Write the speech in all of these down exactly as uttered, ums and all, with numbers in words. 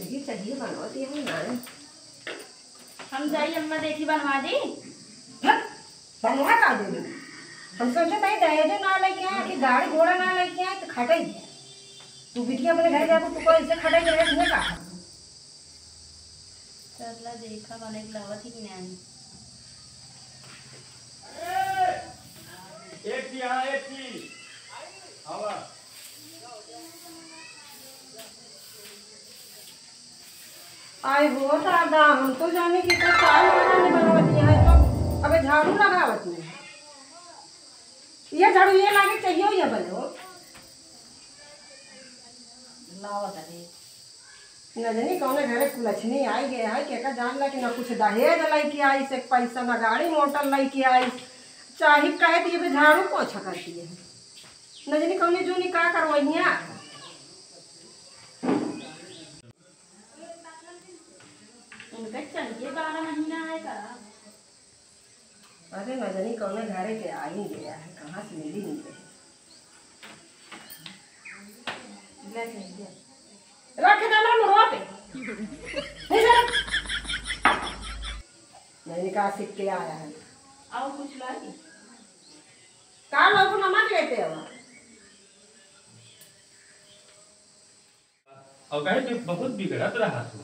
ये चाहिए बनवा दिया है ना। हम जाई अम्मा देखी बनवा दी। हट, बनवा का दे दू? हम सोचे नहीं दहेजो ना लेके आए कि गाड़ी घोड़ा ना लेके आए तो खटाई दिया। तू बिटिया अपने घर जाबू, तू कौन से खटाई में रहे, तुम्हें का? चला देखा बने लावत ही कि नहीं। एक थी, हाँ, एक थी। हवा। आए हो दादा, हम तो जाने कि तो चाय वाला नहीं बनवती है, तो अबे झाड़ू लगावती है। ये झाड़ू ये लागे चाहिए, ये बनो। लावत है। न जानी कौने घरे कुलछनी आई गए है, केका जान ला कि ना कुछ दहेज लइके आई से पैसा, ना गाड़ी मोटर लइके आई, चाहे कहे दिए बे झाड़ू पोछा करती है। न जानी कौने जूनी का करवइया। उनका चाहिए बारह महीना है का? अरे न जानी कौने घरे के आई गया है, कहाँ से मिली नहीं रही। ले चल, ले। रख दे हमरा मुड़वा पे। नहीं सर। नहीं, कहाँ सीख के आया है। आओ कुछ लाई। का लोग नमक लेते हो? और कहे कि बहुत बिगड़त रहा तू।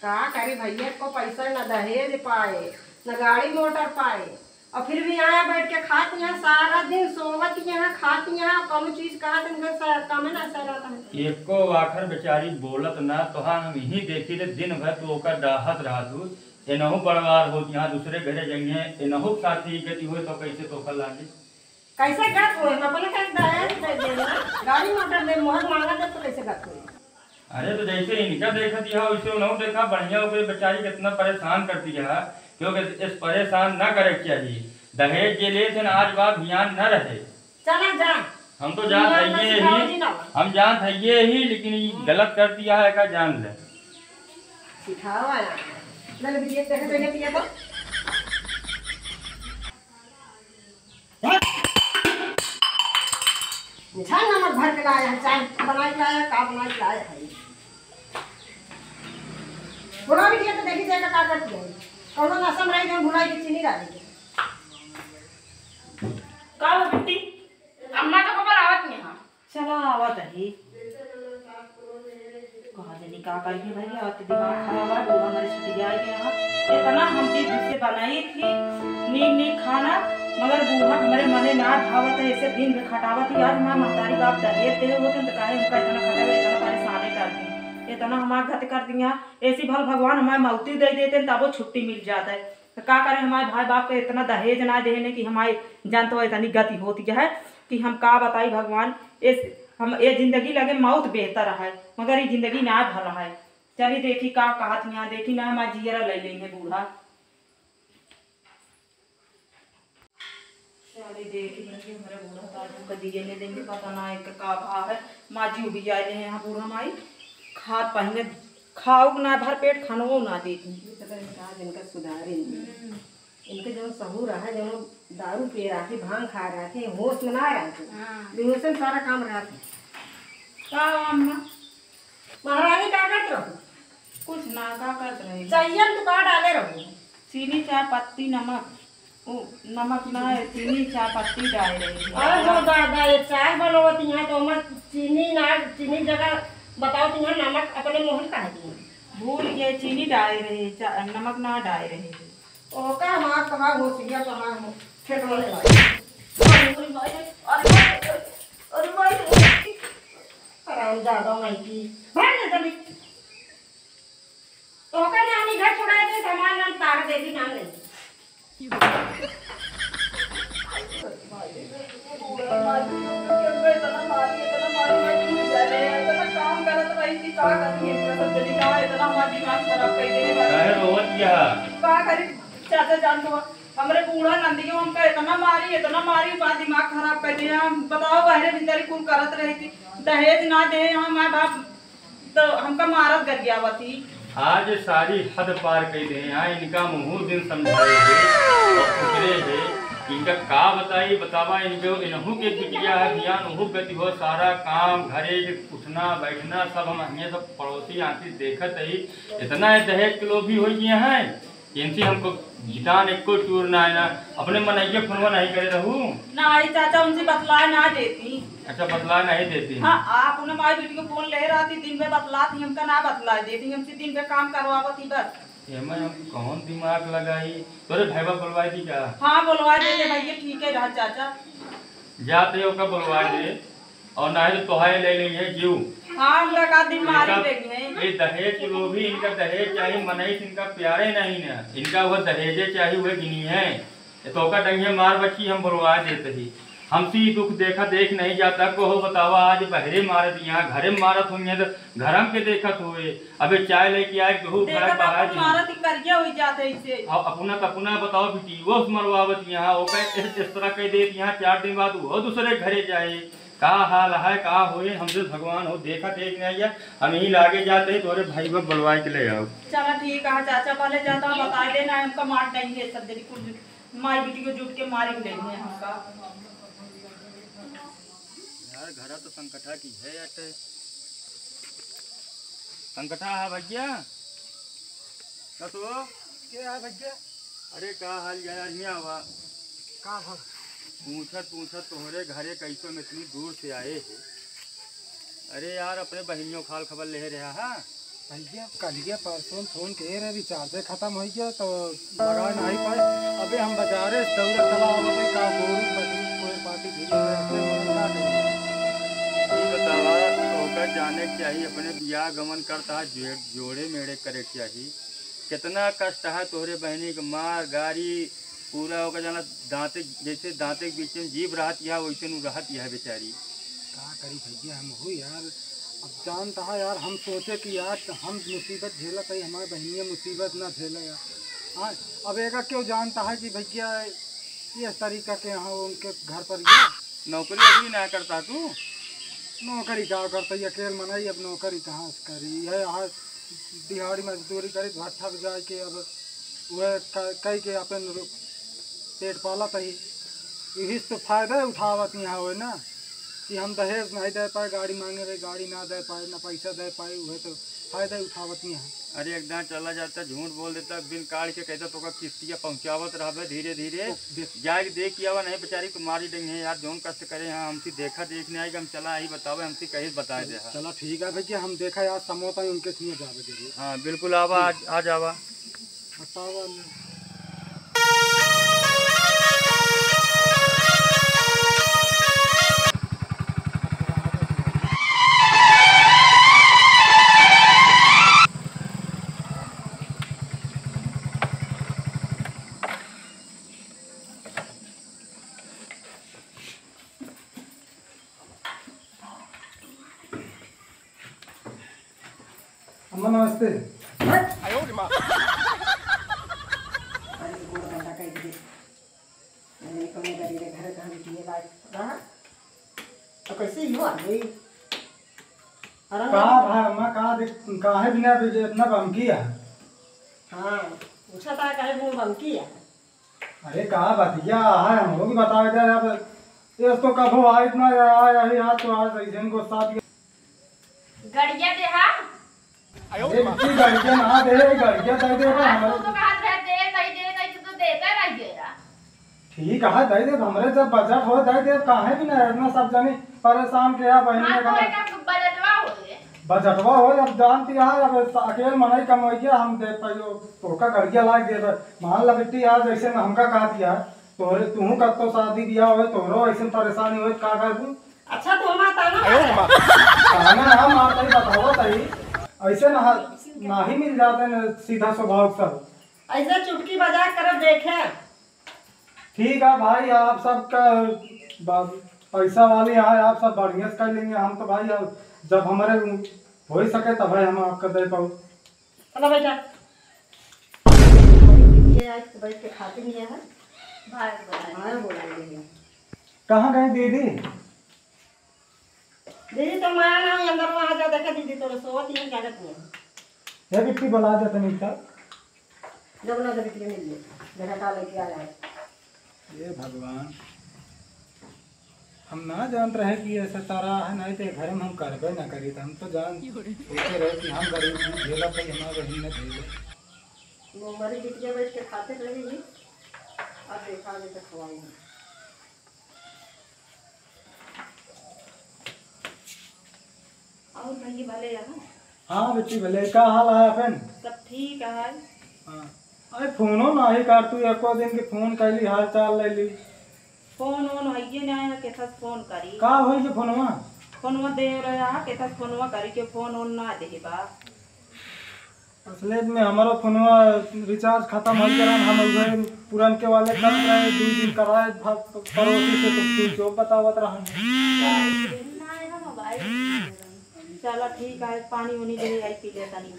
का करी भैया, को पैसा न दहेज पाए, न गाड़ी मोटर पाए, और फिर भी यहाँ बैठ के खात यहाँ, सारा दिन सोवत यहाँ, खात यहाँ, कौनो चीज कहा तन घर से कम ना सह रहता है। एको आखर बेचारी बोलत ना, तोहा हम यही देखी ले, दिन भर तू ओकर डाहत रहा तू, एनहु बड़वार होत यहाँ दूसरे घरे जइहे, एनहु साथी गति होए तो कैसे तोकर लागे? कैसे गत होए? हम अपने के दहेज दे देना, गाड़ी मोटर दे, मोहर मांगा दे तो कैसे गत होए? अरे तो जैसे इनका देखत यह वैसे उन्हों देखा, बढ़िया ओकरे बेचारी कितना परेशान करती है, क्योंकि इस परेशान ना करे के चाहिए। दहेज जे लेत है ना, आज बाप ध्यान न रहे। चला जा। हम तो जान दुनिया है में ये सिखाओ ही, जी ना। हम जान है ये ही, लेकिन ये गलत कर दिया है का जान ले। सिखावा है। मैंने भी देख देखे पहले पिया तो। मीठा नमक भर के लाया है, चाय बनाई लाया है, का बनाई लाया है? बुढ़ा भी दिया तो देखी जाएगा का करती है। कौनो नशा में रही, जौन भुलाई के चीनी डाली के। का हो बिट्टी? अम्मा तो को बुलावत नहीं है। चला आवत ही। कहा जनी का कही भाई, आवत दिमाग खराब है, बूढ़ा हमारे छुट्टी जाए के यहाँ। इतना हम जिद से बनाई थी, नीक नीक खाना, मगर बूढ़ा हमारे मने ना भावत है, ऐसे दिन भर खटावत ही। आज हमारे महतारी बाप दहेज दे होते तो काहे हमका इतना खटावे, इतना परेशानी करती। इतना हमार गत कर दिया, ऐसी भल भगवान हमारे मौती दे देते तबो छुट्टी मिल जाता है। तो का करे, हमारे भाई बाप के इतना दहेज ना देने कि हमारे जानते हो इतनी गति होती है कि हम का बताई भगवान। इस हम ये जिंदगी लगे मौत बेहतर है, मगर ये जिंदगी ना भला है। चली देखी का कहत यहाँ, देखी ना हमारा जियरा ले लेंगे बूढ़ा। चली देखी ना कि हमारे बूढ़ा तार को दिए नहीं देंगे, पता ना एक का भाव है। माँ जी उबिया ले हैं यहाँ बूढ़ा माई, खात पहने खाओ ना भर पेट खानो ना देती। ये तो कहीं का जिनका सुधारे नहीं। हम्म। इनके जौन सहूर रहा, जौन दारू पिए रहती, भांग खाए रहती, होश में ना रहती। हाँ। बेहोश में सारा काम रहती। का हो अम्मा? महारानी का करत रहू? कुछ ना, का करत रही? चाहिए तो का डाले रहू? चीनी, चाय पत्ती, नमक। उ, नमक ना है, चीनी, चाय पत्ती डाले रही। अरे हो दादा, ये चाय बनवती हैं तो ओमा चीनी ना, चीनी जगह बताओ तो यहाँ नमक अपने मुँह में कहा दी। भूल गए, चीनी डाले रही, चा-, नमक ना डाले रही। ओका हमार कहाँ हो, सिया कहाँ हो, फेंक वाले भाई। अरे भाई, अरे भाई, अरे भाई। हरामजादा माई की। भाग ले जल्दी। ओका नानी घर छोड़ा दे, सामान नाम तार दे दी, नाम ले। इतना मारी, इतना मारी, मैं टूट जा रहे हैं, इतना काम करत रही थी, का करती है, इतना सब जनी का, इतना हमारा दिमाग खराब कर दे। काहे रोवत क्या? का करी, चाचा जान तो, हमरे बूढ़ा नंदियो हमका इतना मारी, इतना मारी, बा दिमाग खराब कर दिया। हम बताओ, बाहरे भीतर कुल करत रही थी, दहेज ना दे, हम माँ बाप तो हमका मारत गरियावत ही। आज सारी हद पार कर दे हैं, इनका मुँह दिन समझाए है और उतरे है। इनका का बताई, बतावा, इनके, इनहू के बिटिया है, बियान उहू गति हो, सारा काम, घरे के उठना, बैठना, सब हम हियाँ सब पड़ोसी आंटी देखत ही। इतना ये दहेज के लोभी होइ गए हैं, इनसे हमको जितान एको चूर ना है ना। अपने मनइया फोनवा नहीं करे रहू। ना आई चाचा, उनसे बतलाए ना देती। अच्छा, बतलाए नहीं देती। हाँ, आप उन्हें माई बेटी को फोन ले रहती, दिन में बतलाती, हमका ना बतलाए देती, हमसे दिन में काम करवावती बस। एमे हम कौन दिमाग लगाई? तोरे भैया बोलवाई दी का? हाँ, बोलवाई देते भैया, ठीक है रहा चाचा। जाते ओका बोलवाई दे, और ना ही तो तोहाई ले लेंगे जीव। हाँ, हमरा का दिन मारी इनका, लेंगे। ये दहेज के लोभी, इनका दहेज चाहिए, मनई से इनका प्यारे नहीं ना, इनका वह दहेजे चाहिए, वह गिनी है। ये तो ओका डंगे मार बच्ची हम बोलवा देते ही। हमसे ही दुख देखा देख नहीं जाता, को हो बतावा, आज बहरे मारत यहाँ, घरे में मारत होंगे तो घरम के देखत हुए। अबे चाय लेके आए, गेहूं खाए, देखत बाहर अपन जी। मारत ही करिया हो जाते इसे। अब अपना तो अपना बताओ बेटी, वो मरवावत यहाँ, ओका इस, इस तरह कह देत यहाँ, चार दिन बाद वो दूसरे घरे जाए। का हाल है, का होए, हमसे भगवान हो, देखा देख नहीं आया। हम यही लागे जाते हैं, तोरे भाई को बुलवाए के ले आओ। चला ठीक है चाचा, पहले जाता हूँ, बता देना, हमका मार देंगे सब जनी कुल माई बेटी को जुट के मारी ले हमका। यार, घरा तो संकठा की है यार। संकठा है भैया। कस हो? के है भैया? अरे, का हाल यार, हियाँ आवा। का भा? पूछत, पूछत तोहरे घरे कैसे हम इतनी दूर से आए हैं। अरे यार, अपने बहिनियों खाल खबर ले रहा है। भैया, कलिया परसों फोन के रहे, रिचार्ज खत्म हो गया तो लगा नहीं पाए। अबे हम बाजारे से दौड़े चला आवत है, का गोरू बकरी कोई पार्टी भी नहीं है, अपने मन का नहीं। ई बतावा, तोहका जाने के चाही, अपने बियाह गमन करता है, जो-, जोड़े मेड़े करे के चाही। कितना कष्ट है तोहरे बहनी के, मार गारी, पूरा ओकर जाना दांते, जैसे दांते के बीच में जीभ रहत यह, वैसे नु रहत यह बेचारी। का करी भैया हम हो यार, अब जानता है यार, हम सोचे कि यार हम मुसीबत झेलत है, हमारे बहनिया मुसीबत ना झेले यार। हाँ, अब एका क्यों जानता है कि भैया इस तरीका के यहाँ उनके घर पर गया। नौकरी वोकरी ना करता तू? नौकरी का करता, ये अकेल मनई, अब नौकरी कहाँ से करी? ये यहाँ दिहाड़ी मजदूरी करी, भट्ठा पे जाए के अब वह क-, कई के अपन रु-, पेट पालत ही। यही से तो फायदा उठावत यहाँ होए ना कि हम दहेज नहीं दे पाए, गाड़ी मांगे रहे, गाड़ी ना दे पाए, ना पैसा दे पाए, वह तो फायदा उठावत यहाँ। अरे, एक दान चला जाता, झूठ बोल देता, बिन काढ़ के कहता, तोका किस्तिया पहुँचावत रहबे धीरे धीरे। ओ, देख। जाए के देख के आवा, नहीं बेचारी तुम्हारी डंग है यार, जौन कष्ट करे हैं, हमसे देखा देख नहीं आएगा, हम चला ही बतावे, हमसे कहीं बताए दे, हाँ। चला ठीक है भैया, हम देखा यार, समोता ही उनके सिए जावे जरूर। हाँ, बिल्कुल आवा, आ, आ जावा। बतावा। अम्मा, नमस्ते। हट। अरे, गोड़ गंदा कर दे। अरे, कौन गरीब है, घर कहाँ बिटिए लायक रहा? तो कैसे ही हुआ? यही। अरे, का भाई, अम्मा, का देख, काहे बिना भेजे इतना बमकी है? हाँ, पूछा था, काहे बिना बमकी है? अरे, का बतिया है, हम लोग भी बतावे दे। अब ये तो कभो आइत ना, आया ही आज तो आज ऐसे इनको साथ। गड़िया दे हा। अरे, बिट्टी, गड़िया ना दे, गड़िया दे दे, बस हमारे तू तो कहा दे, दे, दे, दे, दे, तू तो देता रह गया। ठीक है, दे दे, हमरे जब बजट हो, दे दे, काहे भी ना, इतना सब जनी परेशान के है, बहिन हाँ, में तो का एक बजटवा हो। बजटवा हो, अब जानती है, अब अकेल मनई कमवैया, हम दे पाइयो, तोका गड़िया लाग दे दे। मान ला बिट्टी, आज ऐसे में हमका कहा दिया, तोहरे, तूहू का तो शादी बियाह होए, तोहरो ऐसे परेशानी होए, का करबू? अच्छा, तो हमारा ताना आयो रे माँ। ताना ना मारता ही, बतावा ताई। ऐसे ना, ना ही मिल जाते हैं सीधा स्वभाव सब। ऐसे चुटकी बजा कर देखे। ठीक है भाई, आप सबका बा-, पैसा वाले हैं, आप सब बढ़िया से कर लेंगे। हम तो भाई, अब जब हमारे हो ही सके तब हम आपका दे पाओ। चलो बेटा, ये आज तो बैठ के खाते नहीं है। बाहर बोला है। बाहर बोला है। कहाँ गई दीदी? दीदी तो माया ना हो, अंदर वहाँ जा, देखा दीदी तोरे सोवत ही नहीं, जागत नहीं। ये बिट्टी बुला दे तनी का। जब ना जब बिट्टी मिल ले, देखा का लेके आया है। हे भगवान, हम ना जानत रहे कि ऐसा तारा है, नहीं तो घर में हम करबे ना करी। तो हम तो जान सोचे रहे कि हम गरीब हैं, झेला पाई, हमार बहिन न झेले। वो हमारी बिटिया बैठ के खाते रही, अब देखा जे तो खवाई। और भैया भले यहाँ? हाँ बेटी भले, का हाल है अपन? सब ठीक है। हाँ। अरे फोनो नाही कर तू, एको दिन के फोन कैली, हाल चाल ले ली। फोन ओन हइये ना है, केथस फोन करी? का होई जे फोनवा? फोनवा दे रहा, केथस फोनवा करी के फोन ओन ना दे बा। असलियत में हमारो फोनवा रिचार्ज खत्म हो गया, हम उधर पुरनके वाले कर रहे, दो दिन कराए भ-, पड़ोसी से, तो तू जो बतावत रहन। चला ठीक है, पानी उनी ले आई, पी ले तनी।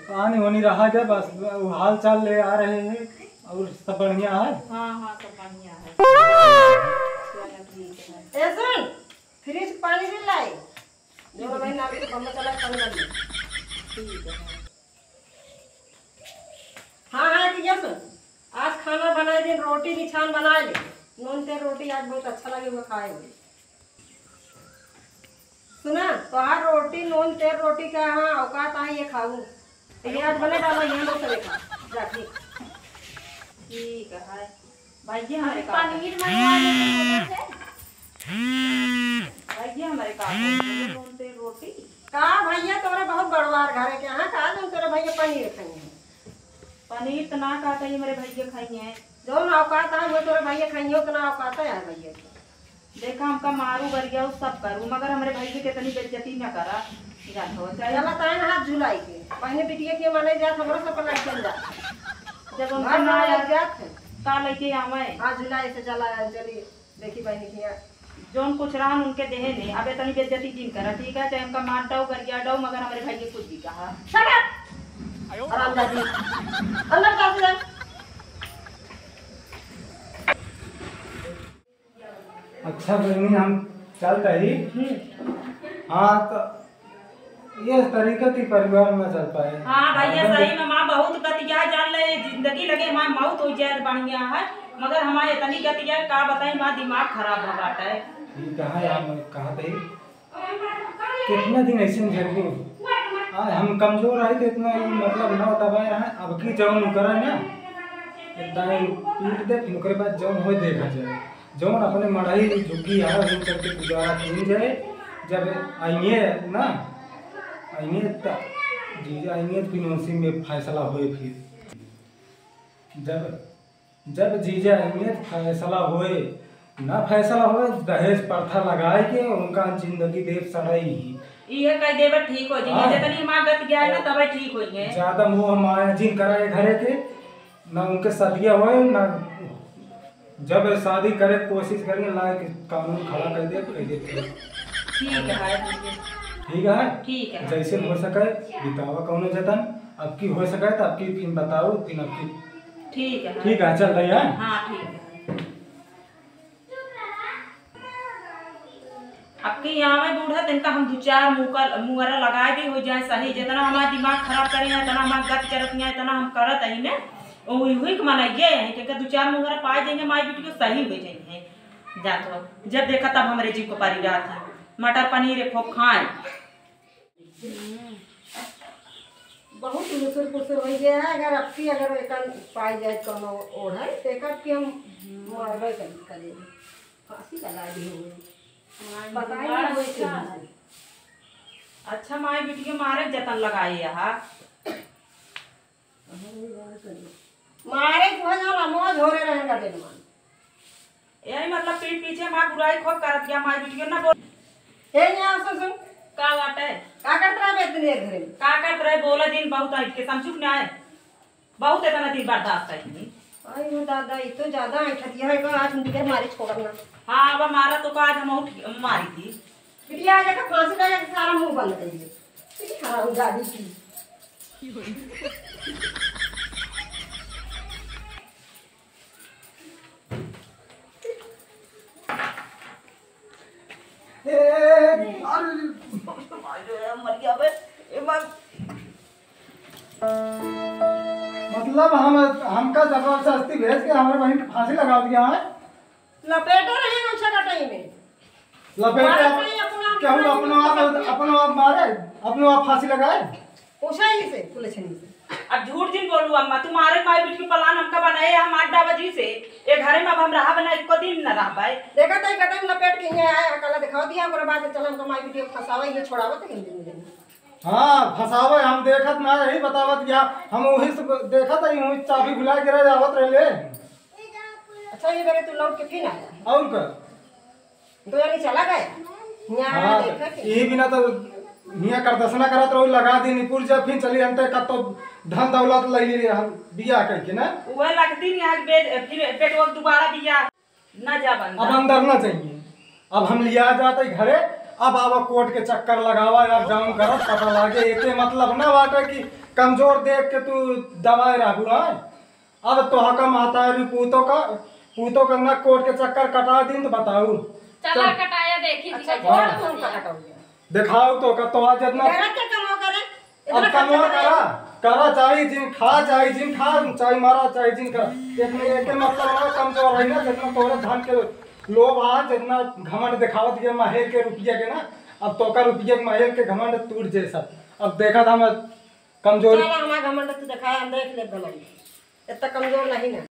पानी उनी रहा दे, बस वो हाल चाल ले आ रहे हैं। और सब बढ़िया है? हाँ, हाँ, सब बढ़िया है। चला ठीक है। ए सुन, फ्रिज पानी भी लाई। जो भाई नाम के बम्बा चला, पानी डाल दे। ठीक है। हाँ, हाँ, ठीक है, सुन। आज खाना बनाए दिन रोटी निछान बनाए ले। नून तेल रोटी आज बहुत अच्छा लगे हुए खाए हुए। सुना, तोहार रोटी, नून तेल रोटी का हाँ औकात आई ये खाऊ। ये आज बने डाला, ये लोग सब खा। जा, ठीक। ठीक है। भैया हमारे का पनीर मंगवा लेते हैं से। भैया हमारे का खाई? नून तेल रोटी। का भैया तोरे बहुत बड़वार घर है क्या? हाँ, का तुम तोरे भैया पनीर खाई हैं? पनीर तो ना कहता ही हमारे भैया खाई हैं। जौन औकात है वो तोरे भैया खाई हैं, उतना औकात है भैया के। देखा, हमका मारू, गरियाऊ, सब करू, मगर हमरे भैया के तनी बेइज्जती न करा। जान हो, चाहे चला ताइन हाथ झुलाई के। पहले बिटिया के मने जात, हमरा सब के लइके जात। जब उनका घर ना में आया, जात है। का लइके आवे? हाथ झुलाई से चला, चली, देखी बहनी किया। जौन कुछ रहन उनके देहे ने, अब इतनी बेइज्जती जिन करा, ठीक है? चाहे हमका मार डाऊ, गरिया डाऊ, मगर हमरे भैया कुछ भी कहा। Shut up! हरामजादी। अंदर जा तू। अच्छा बहनी, हम चलत ही। हम्म। हाँ, तो ये तरीका ती परिवार में चल पाए। हाँ भैया, अगर सही में माँ बहुत गतिया जान ले, जिंदगी लगे माँ मौत हो जाए बढ़िया है, मगर हमारे इतनी गतिया का बताई माँ, दिमाग खराब हो बाटे। ठीक है, हम कहत ही। कितना दिन ऐसे में झेल लूं? आज हम कमजोर आए तो इतना ही मतलब ना दबाए रहे। अब की जौन करे ना, इतना ही पीट दे, फिर ओकरे बाद जौन होए देखा जाए। जौन अपने मड़ाई झुकी है, वो चल के गुजारा कीन जाए। जब आइए ना, आइए त जीजा आइए तो फिर उसी में फैसला होए। फिर जब जब जीजा अहमियत फैसला होए, ना फैसला होए, दहेज प्रथा लगाए के उनका जिंदगी देव सड़ाई ही। इहे कह देबे ठीक हो जाइए, हाँ। जितनी माँ गत गया है ना, तबे ठीक होइए। ज्यादा मोह माया जिन कराए घरे के, ना उनके सदिया होए, ना जब शादी करे के कोशिश करेंगे, लाए के कानून खड़ा कर दे, कह देते हैं। ठीक है, ठीक है। ठीक है। जैसे हो सके, बितावा कौनो जतन, अब की हो सके तो अब की फिर बताओ, फिर अब की ठीक है। ठीक है, चल रही है? हाँ, ठीक है। अब के यहाँ में बूढ़ा, तो इनका हम दो चार मुकर-, मुअरा लगाए दे, हो जाए सही। जितना हमारा दिमाग खराब करे हैं, इतना हमारा गत करत हैं, इतना हम करत ही ने, वही हुई के मना ये है कि दो चार मुअरा पाए जाएंगे, माई बेटी को सही हो जाएंगे। जात हो, जब देखा तब हमरे जीव को परी रहत है। मटर पनीर एक खूब खाए। हम्म। बहुत लुसुर पुसुर हो गया है। अगर अब की अगर एकर पाई जाए कौनो ओढ़ है, तो एकर की हम हम्म। मारबे कर-, करेंगे। फांसी लगा दी होगी। हाँ, पता ही बात नहीं होई अच्छा कि है। अच्छा, माई बिटिया मारे जतन लगाई यहाँ। मारे के हो जाओ ना, मौज हो रहे रहेगा दिन मान। यही मतलब पीठ पीछे माँ बुराई खूब करत गया, माई बिटिया ना बोल। ए, यहाँ सुन, सुन। का बात है? का करत रहे इतने देर घर में? का करत रहे? बोला जिन बहुत ऐठ के, समझू कि ना है? बहुत इतना दिन बर्दाश्त है इतनी। आई हो दादा, ये तो ज्यादा ऐठत यह है, आज उनके मारे छोड़ना। हाँ, अब मारा तो का आज हम उठ मारी थी। बिटिया आ जाकर फांसी लगा के सारा मुंह बंद कर दिए। हरामजादी की। ए, अरे, मर गया बे। ए, मर। मतलब मतलब हम, हमका जबरदस्ती भेज के हमरे बहिन के फांसी लगा दिया है। लपेटे रहे हम छगटई में। लपेटे मारत आप, नहीं, अपना आप केहू मारे, अपनो आप, अपना आप। अपनो आप मारे, अपनो आप फांसी लगाए। पूछा ही से, पुलिस नहीं से। अब झूठ जिन बोलू अम्मा, तुम्हारे माई बेटी के plan हमका बनाए, हम अड्डा बजी से, ए घरे में अब हम रहब ना, एको दिन ना रहबै। देखा तई गटई में लपेट के हियाँ आए, अकला दिखावा दिया, ओकरे बाद चल हमका माई बेटी के फंसावा, ये छोड़ावा तो हिंदी में। हाँ, फंसावे, हम देखत ना रही, बतावत गया, हम वही से देखत रही, वही चाबी भुला के रह जावत रहले। अच्छा, ये बेरे तू लौट के फिर आया। और का? दो जनी चला गए। यहाँ हाँ, देखा तो के। यही बिना तो हियाँ करदसना करत रहो, लगा दी निपुर जब फिर चली हम तो कब तो धन दौलत ले ली हम बिया करके ना। वह लगती नहीं आज बे-, फिर बेटवा के दोबारा बिया ना जा बंदा। अब अंदर ना चाहिए, अब हम लिया जाते घरे। अब आवा कोर्ट के चक्कर लगावा यार, जाऊं करत पता लागे, एके मतलब ना बाटे कि कमजोर देख के तू दबाए रहबू, हाँ? अब तोहका महतारी पूतो का, पूतो का ना कोर्ट के चक्कर कटा दिन तो बताऊ। चला चल। कटाया देखी जी अच्छा, कैसे जोड़ कटाया। कौन का कटाऊ? दिखाओ तो का, तो आज जितना घर के कमाओ करे, अब इतना कमाओ खर्चा करा, करे। करा चाहे जिन खा, चाहे जिन खा, चाहे मारा, चाहे जिन करा। इतने एके मतलब ना कमजोर है ना, जितना तोरे धन के लोभ आ, जितना घमंड दिखावत ये महल के रुपया के ना, अब तो का रुपया के महल के घमंड टूट जाए सब। अब देखा था मैं कमजोरी। चला हमारा घमंड तू दिखाया, हम देख ले भलाई। इतना कमजोर नहीं ना।